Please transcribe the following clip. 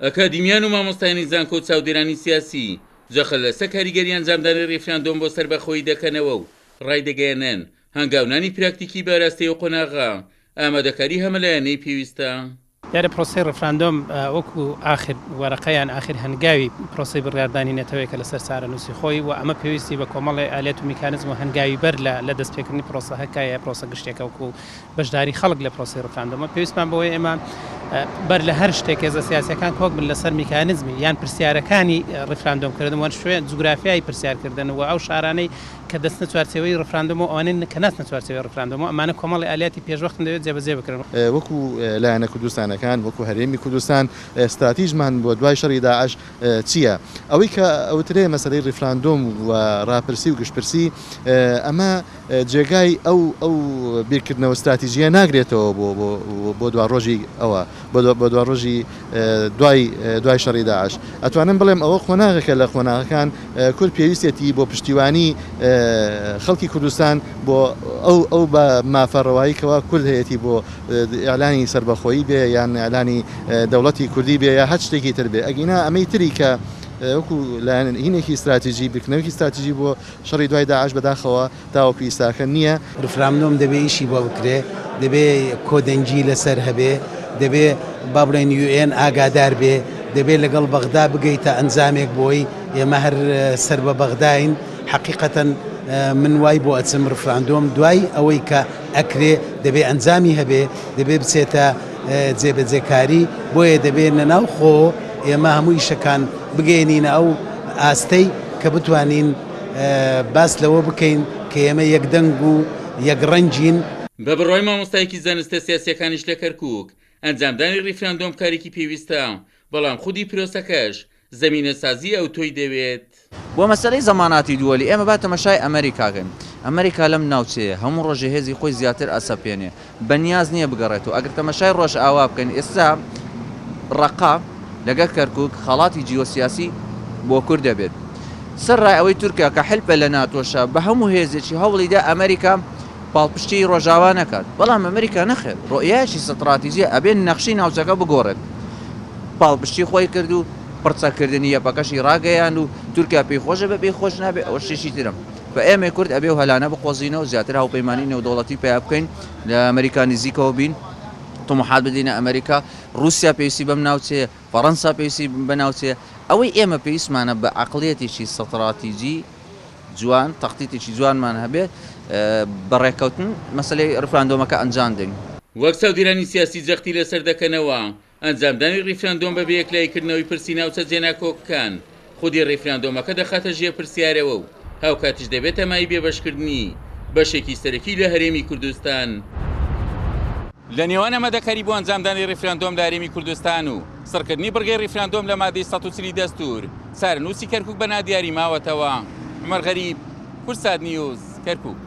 ئەکادیمیان و مامۆستایانی زانکۆ و چاودێرانی سیاسی جەخت لەسەر کاریگەری ئەنجامدانی ڕیفراندۆم بۆ سەربەخۆیی دەکەنەوە و ڕایدەگەیەنن، هەنگاونانی پراکتیکی بە ئاراستەی ئەو قۆناغە، ئامادەکاری هەمەلایەنەی پێویستە. دیارە پرۆسەی ڕیفراندۆم وەکو ئاخر وەرەقە یان ئاخر هەنگاوی پرۆسەی بڕیاردانی نەتەوەیەکە لەسەر چارەنووسی خۆی و ئەمە پێویستی بە کۆمەڵێ ئالیەت و میکانزم و هەنگاوی بەر لە لە دەستپێکردنی پرۆسەکە یە پرۆسە گشتیەکە وەکو بەشداری خەڵک لە پرۆسەی ڕیفراندۆمە پێویستمان بەوەیە ئێمە بەر لە هەر شتێک هێزە سیاسیەکان کۆک بن لەسەر میکانزمی یان پرسیارەکانی ڕیفراندۆم کردن وە شوێن جوگرافیای پرسیارکردن و ئەو شارانەی کە دەچنە چوارچێوەی ڕیفراندۆم و ئەوانەی کە ناچنە چوارچێوەی ڕیفراندۆم و ئەمانە کۆمەڵی ئالیاتی پێشوەختن دەبێت جێبەجێ بکرێن. وەکو لایەنە کوردستانەکان، وەکو هەرێمی کوردستان ستراتیژمان بۆ دوای شەڕی داعش چییە؟ ئەوەی کە ئەوترێ مەسەلەی ڕیفراندۆم و ڕاپرسی و گشتپرسی ئەمە جێگای ئەو ئەو بیرکردنەوە ستراتیژییە ناگرێتەوە بۆ بۆ بۆ دواڕۆژی ئەوە بۆ بۆ دواڕۆژی دوای دوای شەڕی داعش. ئەتوانم بڵێم ئەوە قۆناغێکە لە قۆناغەکان کورد پێویستیەتی بۆ پشتیوانی خەڵکی کوردستان بۆ ئەو ئەو بە مافە ڕەوایی کەوا کورد هەیەتی بۆ ئیعلانی سەربەخۆیی بێ یان ئیعلانی دەوڵەتی کوردی بێ یا هەر شتێکی تر بێ ئەگینا ئەمەی تری کە وەکو لایەن هینێکی ستراتیژی بیرکردنەوەیەکی ستراتیژی بۆ شەڕی دوای داعش بەداخەوە تاوەکو ئیستاکە نییە. ڕیفراندۆم دەبێ ئیشی بۆ بکرێ، دەبێ کۆدەنگی لەسەر هەبێ، دەبێ با بڵێین یوئێن ئاگادار بێ، دەبێ لەگەڵ بەغدا بگەیتە ئەنجامێک بۆی، ئێمە هەر سەر بە بەغداین، حەقیقەتەن من وای بۆ ئەچم ڕیفراندۆم دوای ئەوەی کە ئەکرێ دەبێ ئەنجامی هەبێ، دەبێ بچێتە جێبەجێکاری، بۆیە دەبێ لەناو خۆ ئێمە هەموو ئیشەکان بگەیەنینە ئەو ئاستەی کە بتوانین باس لەوە بکەین کە ئێمە یەک دەنگ و یەک ڕەنگین. بە بڕوای مامۆستایەکی زانستە سیاسییەکانیش لە کەرکووک، ئەنجامدانی ڕیفراندۆم کارێکی پێویستە، بەڵام خودی پرۆسەکەش زەمینەسازیی ئەوتۆی دەوێت. بۆ مەسەلەی زەماناتی دووەلی ئێمە با تەمەشای ئەمەریکا کەین، ئەمەریکا لەم ناوچەیە هەموو ڕۆژێ هێزی خۆی زیاتر ئەسەپێنێ، بەنیاز نییە بگەڕێتەوە، ئەگەر تەمەشای ڕۆژئاوا بکەین ئێستا ڕەقە لەگەڵ کەرکوک خەڵاتی جیۆسیاسی بۆ کورد دەبێت. سەرڕای ئەوەی تورکیا کە حلپە لە ناتۆشە بە هەموو هێزێکی هەوڵی دا ئەمەریکا پاڵپشتیی ڕۆژاوا نەکات، بەڵام ئەمەریکا نەخێر ڕۆئیایەکی ستڕاتیجیە ئەبێ نەخشەی ناوچەکە بگۆڕێت. پاڵپشتی خۆی کرد و پڕچەککردنی یەپەکەشی ڕاگەیاند و تورکیا پێی خۆشە بێ پێی خۆش نابێ ئەوە شتێکی ترە. بە ئێمەی کورد ئەبێ ئەو هەلانە بقۆزینەوە زیاتر هاوپەیمانی نێودەوڵەتی پەیا بکەین لە ئەمریکا نزیکەوە بین تموحات بدەینە ئەمریکا ڕووسیا پێویستی بەم ناوچەیە فەڕەنسا پێویستی بە ناوچەیە ئەوەی ئێمە پێویستمانە بە عەقڵیەتێکی ستڕاتیجی جوان تەختیتێکی جوانمان هەبێت بە ڕێککەوتن مەسەلەی ڕیفراندۆمەکە ئەنجام دەین. وەک چاودێرانی سیاسی جەختی لەسەر دەکەنەوە، ئەنجامدانی ڕیفراندۆم بەبێ یەکلاییکردنەوەی پرسی ناوچە جێناکۆکەکان، خودی ڕیفراندۆمەکە دەخاتە ژێر پرسیارەوە و هاوکاتیش دەبێتە مایەی بێبەشکردنی بەشێکی سەرەکی لە هەرێمی کوردستان. لە نێوان ئامادەکاری بۆ ئەنجامدانی ڕیفراندۆم لە هەرێمی کوردستان و سڕکردنی بڕگەی ڕیفراندۆم لە مادەی 140 ی دەستوور، چارەنووسی کەرکووک بە نادیاری ماوەتەوە. عومەر غەریب، کوردسات نیوز، کەرکووک.